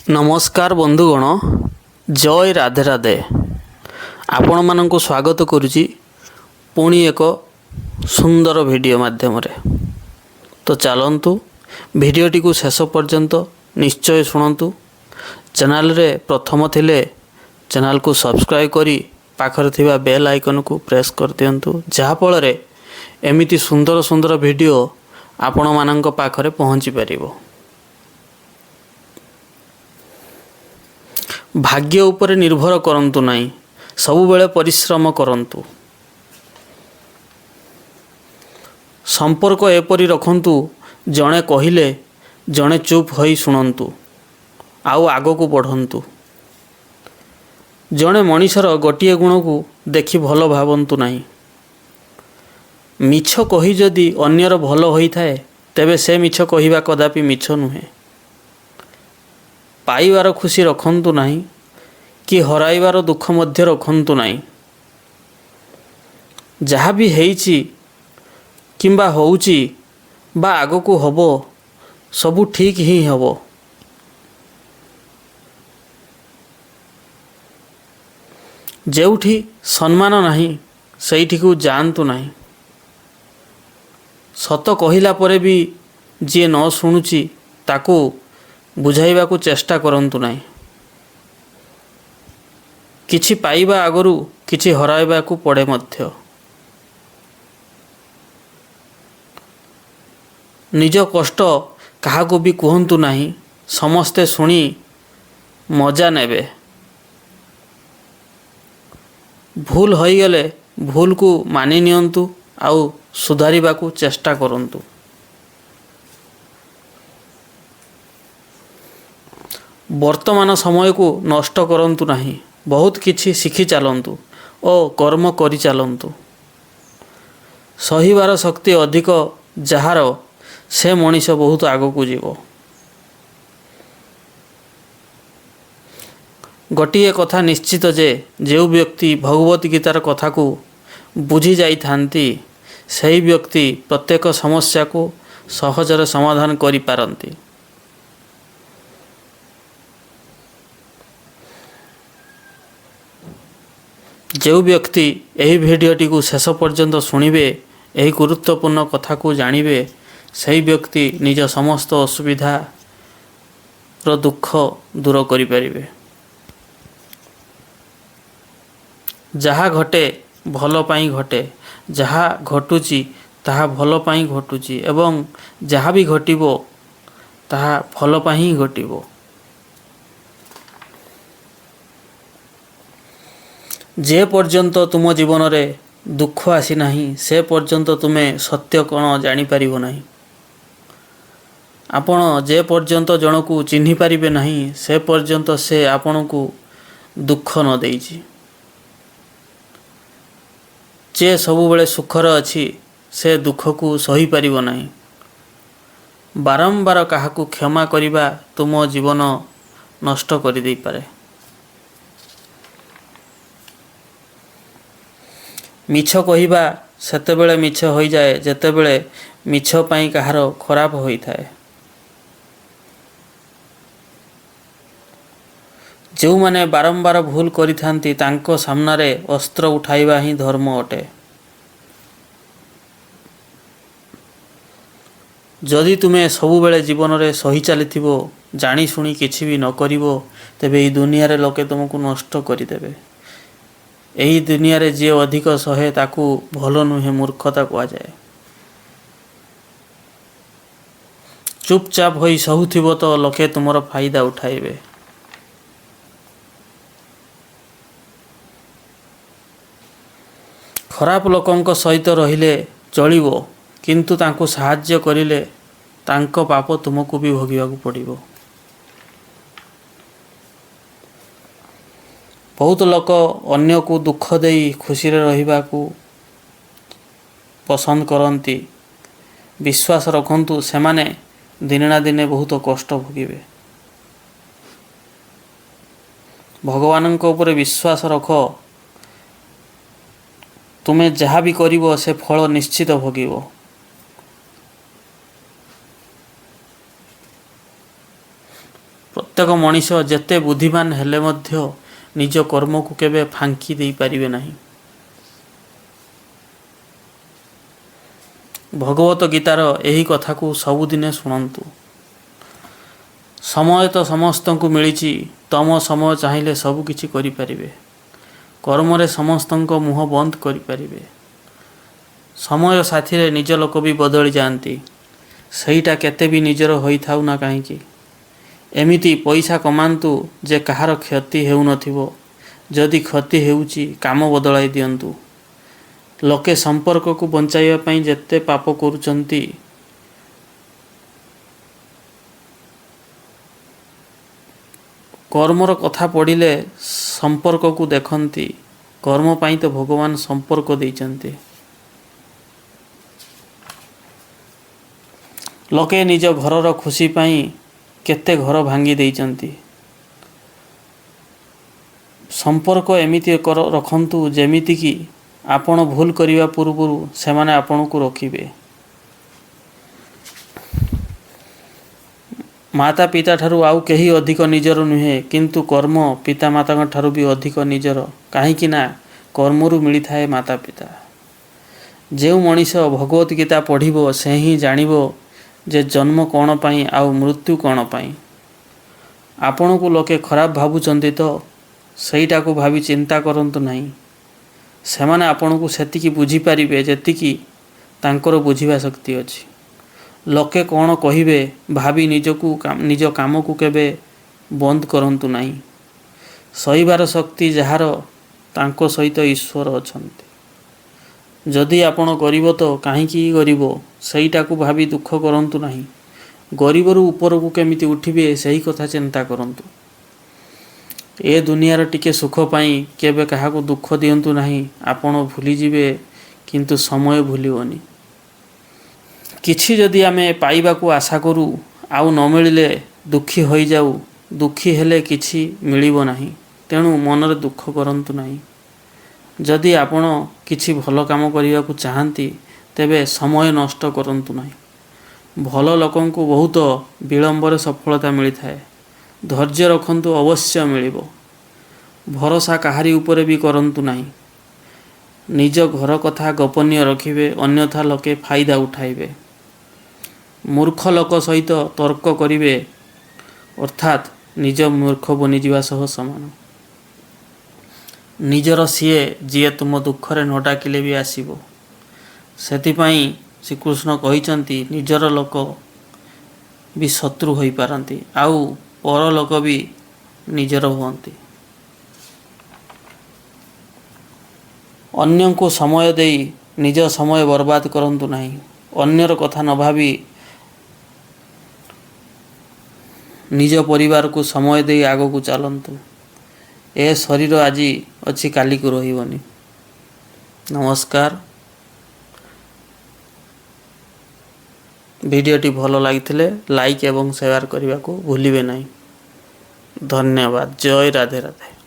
ନମସ୍କାର ବନ୍ଧୁଗଣ, ଜୟ ରାଧେ ରାଧେ। ଆପଣମାନଙ୍କୁ ସ୍ୱାଗତ କରୁଛି ପୁଣି ଏକ ସୁନ୍ଦର ଭିଡ଼ିଓ ମାଧ୍ୟମରେ। ତ ଚାଲନ୍ତୁ, ଭିଡ଼ିଓଟିକୁ ଶେଷ ପର୍ଯ୍ୟନ୍ତ ନିଶ୍ଚୟ ଶୁଣନ୍ତୁ। ଚ୍ୟାନେଲରେ ପ୍ରଥମ ଥିଲେ ଚ୍ୟାନେଲକୁ ସବସ୍କ୍ରାଇବ୍ କରି ପାଖରେ ଥିବା ବେଲ୍ ଆଇକନ୍କୁ ପ୍ରେସ୍ କରିଦିଅନ୍ତୁ, ଯାହାଫଳରେ ଏମିତି ସୁନ୍ଦର ସୁନ୍ଦର ଭିଡ଼ିଓ ଆପଣମାନଙ୍କ ପାଖରେ ପହଞ୍ଚି ପାରିବ। ଭାଗ୍ୟ ଉପରେ ନିର୍ଭର କରନ୍ତୁ ନାହିଁ, ସବୁବେଳେ ପରିଶ୍ରମ କରନ୍ତୁ। ସମ୍ପର୍କ ଏପରି ରଖନ୍ତୁ, ଜଣେ କହିଲେ ଜଣେ ଚୁପ୍ ହୋଇ ଶୁଣନ୍ତୁ ଆଉ ଆଗକୁ ବଢ଼ନ୍ତୁ। ଜଣେ ମଣିଷର ଗୋଟିଏ ଗୁଣକୁ ଦେଖି ଭଲ ଭାବନ୍ତୁ ନାହିଁ। ମିଛ କହି ଯଦି ଅନ୍ୟର ଭଲ ହୋଇଥାଏ, ତେବେ ସେ ମିଛ କହିବା କଦାପି ମିଛ ନୁହେଁ। ପାଇବାର ଖୁସି ରଖନ୍ତୁ ନାହିଁ କି ହରାଇବାର ଦୁଃଖ ମଧ୍ୟ ରଖନ୍ତୁ ନାହିଁ। ଯାହା ବି ହେଇଛି କିମ୍ବା ହେଉଛି ବା ଆଗକୁ ହେବ, ସବୁ ଠିକ୍ ହିଁ ହେବ। ଯେଉଁଠି ସମ୍ମାନ ନାହିଁ, ସେଇଠିକୁ ଯାଆନ୍ତୁ ନାହିଁ। ସତ କହିଲା ପରେ ବି ଯିଏ ନ ଶୁଣୁଛି, ତାକୁ ବୁଝାଇବାକୁ ଚେଷ୍ଟା କରନ୍ତୁ ନାହିଁ। କିଛି ପାଇବା ଆଗରୁ କିଛି ହରାଇବାକୁ ପଡ଼େ ମଧ୍ୟ। ନିଜ କଷ୍ଟ କାହାକୁ ବି କୁହନ୍ତୁ ନାହିଁ, ସମସ୍ତେ ଶୁଣି ମଜା ନେବେ। ଭୁଲ ହୋଇଗଲେ ଭୁଲକୁ ମାନି ନିଅନ୍ତୁ ଆଉ ସୁଧାରିବାକୁ ଚେଷ୍ଟା କରନ୍ତୁ। ବର୍ତ୍ତମାନ ସମୟକୁ ନଷ୍ଟ କରନ୍ତୁ ନାହିଁ, ବହୁତ କିଛି ଶିଖି ଚାଲନ୍ତୁ ଓ କର୍ମ କରିଚାଲନ୍ତୁ। ସହିବାର ଶକ୍ତି ଅଧିକ ଯାହାର, ସେ ମଣିଷ ବହୁତ ଆଗକୁ ଯିବ। ଗୋଟିଏ କଥା ନିଶ୍ଚିତ ଯେ ଯେଉଁ ବ୍ୟକ୍ତି ଭଗବତ ଗୀତାର କଥାକୁ ବୁଝି ଯାଇଥାନ୍ତି, ସେହି ବ୍ୟକ୍ତି ପ୍ରତ୍ୟେକ ସମସ୍ୟାକୁ ସହଜରେ ସମାଧାନ କରିପାରନ୍ତି। ଯେଉଁ ବ୍ୟକ୍ତି ଏହି ଭିଡ଼ିଓଟିକୁ ଶେଷ ପର୍ଯ୍ୟନ୍ତ ଶୁଣିବେ, ଏହି ଗୁରୁତ୍ୱପୂର୍ଣ୍ଣ କଥାକୁ ଜାଣିବେ, ସେହି ବ୍ୟକ୍ତି ନିଜ ସମସ୍ତ ଅସୁବିଧାର ଦୁଃଖ ଦୂର କରିପାରିବେ। ଯାହା ଘଟେ ଭଲ ପାଇଁ ଘଟେ, ଯାହା ଘଟୁଛି ତାହା ଭଲ ପାଇଁ ଘଟୁଛି ଏବଂ ଯାହା ବି ଘଟିବ ତାହା ଭଲ ପାଇଁ ହିଁ ଘଟିବ। ଯେ ପର୍ଯ୍ୟନ୍ତ ତୁମ ଜୀବନରେ ଦୁଃଖ ଆସିନାହିଁ, ସେ ପର୍ଯ୍ୟନ୍ତ ତୁମେ ସତ୍ୟ କ'ଣ ଜାଣିପାରିବ ନାହିଁ। ଆପଣ ଯେ ପର୍ଯ୍ୟନ୍ତ ଜଣକୁ ଚିହ୍ନି ପାରିବେ ନାହିଁ, ସେ ପର୍ଯ୍ୟନ୍ତ ସେ ଆପଣଙ୍କୁ ଦୁଃଖ ନ ଦେଇଛି। ଯେ ସବୁବେଳେ ସୁଖରେ ଅଛି, ସେ ଦୁଃଖକୁ ସହିପାରିବ ନାହିଁ। ବାରମ୍ବାର କାହାକୁ କ୍ଷମା କରିବା ତୁମ ଜୀବନ ନଷ୍ଟ କରିଦେଇପାରେ। ମିଛ କହିବା ସେତେବେଳେ ମିଛ ହୋଇଯାଏ, ଯେତେବେଳେ ମିଛ ପାଇଁ କାହାର ଖରାପ ହୋଇଥାଏ। ଯେଉଁମାନେ ବାରମ୍ବାର ଭୁଲ କରିଥାନ୍ତି, ତାଙ୍କ ସାମ୍ନାରେ ଅସ୍ତ୍ର ଉଠାଇବା ହିଁ ଧର୍ମ ଅଟେ। ଯଦି ତୁମେ ସବୁବେଳେ ଜୀବନରେ ସହି ଚାଲିଥିବ, ଜାଣିଶୁଣି କିଛି ବି ନ କରିବ, ତେବେ ଏହି ଦୁନିଆରେ ଲୋକେ ତୁମକୁ ନଷ୍ଟ କରିଦେବେ। ଏହି ଦୁନିଆରେ ଯିଏ ଅଧିକ ସହେ, ତାକୁ ଭଲ ନୁହେଁ, ମୂର୍ଖତା କୁହାଯାଏ। ଚୁପଚାପ ହୋଇ ସହୁଥିବ ତ ଲୋକେ ତୁମର ଫାଇଦା ଉଠାଇବେ। ଖରାପ ଲୋକଙ୍କ ସହିତ ରହିଲେ ଚଳିବ, କିନ୍ତୁ ତାଙ୍କୁ ସାହାଯ୍ୟ କରିଲେ ତାଙ୍କ ପାପ ତୁମକୁ ବି ଭୋଗିବାକୁ ପଡ଼ିବ। ବହୁତ ଲୋକ ଅନ୍ୟକୁ ଦୁଃଖ ଦେଇ ଖୁସିରେ ରହିବାକୁ ପସନ୍ଦ କରନ୍ତି। ବିଶ୍ୱାସ ରଖନ୍ତୁ, ସେମାନେ ଦିନେ ନା ଦିନେ ବହୁତ କଷ୍ଟ ଭୋଗିବେ। ଭଗବାନଙ୍କ ଉପରେ ବିଶ୍ୱାସ ରଖ, ତୁମେ ଯାହା ବି କରିବ ସେ ଫଳ ନିଶ୍ଚିତ ଭୋଗିବ। ପ୍ରତ୍ୟେକ ପ୍ରତ୍ୟେକ ମଣିଷ ଯେତେ ବୁଦ୍ଧିମାନ ହେଲେ ମଧ୍ୟ ନିଜ କର୍ମକୁ କେବେ ଫାଙ୍କି ଦେଇପାରିବେ ନାହିଁ। ଭଗବତ ଗୀତାର ଏହି କଥାକୁ ସବୁଦିନେ ଶୁଣନ୍ତୁ। ସମୟ ତ ସମସ୍ତଙ୍କୁ ମିଳିଛି, ତମ ସମୟ ଚାହିଁଲେ ସବୁ କିଛି କରିପାରିବେ। କର୍ମରେ ସମସ୍ତଙ୍କ ମୁହଁ ବନ୍ଦ କରିପାରିବେ। ସମୟ ସାଥିରେ ନିଜ ଲୋକ ବି ବଦଳି ଯାଆନ୍ତି, ସେଇଟା କେତେ ବି ନିଜର ହୋଇଥାଉ ନା କାହିଁକି। ଏମିତି ପଇସା କମାନ୍ତୁ ଯେ କାହାର କ୍ଷତି ହେଉନଥିବ। ଯଦି କ୍ଷତି ହେଉଛି କାମ ବଦଳାଇ ଦିଅନ୍ତୁ। ଲୋକେ ସମ୍ପର୍କକୁ ବଞ୍ଚାଇବା ପାଇଁ ଯେତେ ପାପ କରୁଛନ୍ତି, କର୍ମର କଥା ପଡ଼ିଲେ ସମ୍ପର୍କକୁ ଦେଖନ୍ତି। କର୍ମ ପାଇଁ ତ ଭଗବାନ ସମ୍ପର୍କ ଦେଇଛନ୍ତି। ଲୋକେ ନିଜ ଘରର ଖୁସି ପାଇଁ କେତେ ଘର ଭାଙ୍ଗି ଦେଇଛନ୍ତି। ସମ୍ପର୍କ ଏମିତି ରଖନ୍ତୁ ଯେମିତିକି ଆପଣ ଭୁଲ କରିବା ପୂର୍ବରୁ ସେମାନେ ଆପଣଙ୍କୁ ରୋକିବେ। ମାତା ପିତା ଠାରୁ ଆଉ କେହି ଅଧିକ ନିଜର ନୁହେଁ, କିନ୍ତୁ କର୍ମ ପିତାମାତାଙ୍କ ଠାରୁ ବି ଅଧିକ ନିଜର, କାହିଁକି ନା କର୍ମରୁ ମିଳିଥାଏ ମାତା ପିତା। ଯେଉଁ ମଣିଷ ଭଗବତ ଗୀତା ପଢ଼ିବ ସେ ହିଁ ଜାଣିବ ଯେ ଜନ୍ମ କ'ଣ ପାଇଁ ଆଉ ମୃତ୍ୟୁ କ'ଣ ପାଇଁ। ଆପଣଙ୍କୁ ଲୋକେ ଖରାପ ଭାବୁଛନ୍ତି ତ ସେଇଟାକୁ ଭାବି ଚିନ୍ତା କରନ୍ତୁ ନାହିଁ। ସେମାନେ ଆପଣଙ୍କୁ ସେତିକି ବୁଝିପାରିବେ ଯେତିକି ତାଙ୍କର ବୁଝିବା ଶକ୍ତି ଅଛି। ଲୋକେ କ'ଣ କହିବେ ଭାବି ନିଜକୁ ନିଜ କାମକୁ କେବେ ବନ୍ଦ କରନ୍ତୁ ନାହିଁ। ସହିବାର ଶକ୍ତି ଯାହାର, ତାଙ୍କ ସହିତ ଈଶ୍ୱର ଅଛନ୍ତି। ଯଦି ଆପଣ ଗରିବ ତ କାହିଁକି ଗରିବ ସେଇଟାକୁ ଭାବି ଦୁଃଖ କରନ୍ତୁ ନାହିଁ। ଗରିବରୁ ଉପରକୁ କେମିତି ଉଠିବେ ସେହି କଥା ଚିନ୍ତା କରନ୍ତୁ। ଏ ଦୁନିଆର ଟିକେ ସୁଖ ପାଇଁ କେବେ କାହାକୁ ଦୁଃଖ ଦିଅନ୍ତୁ ନାହିଁ। ଆପଣ ଭୁଲିଯିବେ, କିନ୍ତୁ ସମୟ ଭୁଲିବନି। କିଛି ଯଦି ଆମେ ପାଇବାକୁ ଆଶା କରୁ ଆଉ ନ ମିଳିଲେ ଦୁଃଖୀ ହୋଇଯାଉ, ଦୁଃଖୀ ହେଲେ କିଛି ମିଳିବ ନାହିଁ। ତେଣୁ ମନରେ ଦୁଃଖ କରନ୍ତୁ ନାହିଁ। ଯଦି ଆପଣ କିଛି ଭଲ କାମ କରିବାକୁ ଚାହାନ୍ତି ତେବେ ସମୟ ନଷ୍ଟ କରନ୍ତୁ ନାହିଁ। ଭଲ ଲୋକଙ୍କୁ ବହୁତ ବିଳମ୍ବରେ ସଫଳତା ମିଳିଥାଏ। ଧୈର୍ଯ୍ୟ ରଖନ୍ତୁ, ଅବଶ୍ୟ ମିଳିବ। ଭରସା କାହାରି ଉପରେ ବି କରନ୍ତୁ ନାହିଁ। ନିଜ ଘର କଥା ଗୋପନୀୟ ରଖିବେ, ଅନ୍ୟଥା ଲୋକେ ଫାଇଦା ଉଠାଇବେ। ମୂର୍ଖ ଲୋକ ସହିତ ତର୍କ କରିବେ ଅର୍ଥାତ୍ ନିଜ ମୂର୍ଖ ବନିଯିବା ସହ ସମାନ। ନିଜର ସିଏ ଯିଏ ତୁମ ଦୁଃଖରେ ନ ଡାକିଲେ ବି ଆସିବ। ସେଥିପାଇଁ ଶ୍ରୀକୃଷ୍ଣ କହିଛନ୍ତି, ନିଜର ଲୋକ ବି ଶତ୍ରୁ ହୋଇପାରନ୍ତି ଆଉ ପର ଲୋକ ବି ନିଜର ହୁଅନ୍ତି। ଅନ୍ୟଙ୍କୁ ସମୟ ଦେଇ ନିଜ ସମୟ ବର୍ବାଦ କରନ୍ତୁ ନାହିଁ। ଅନ୍ୟର କଥା ନ ଭାବି ନିଜ ପରିବାରକୁ ସମୟ ଦେଇ ଆଗକୁ ଚାଲନ୍ତୁ। ଏ ଶରୀର ଆଜି ଅଛି, କାଲିକୁ ରହିବନି। ନମସ୍କାର। ଭିଡ଼ିଓଟି ଭଲ ଲାଗିଥିଲେ ଲାଇକ୍ ଏବଂ ସେୟାର କରିବାକୁ ଭୁଲିବେ ନାହିଁ। ଧନ୍ୟବାଦ। ଜୟ ରାଧେ ରାଧେ।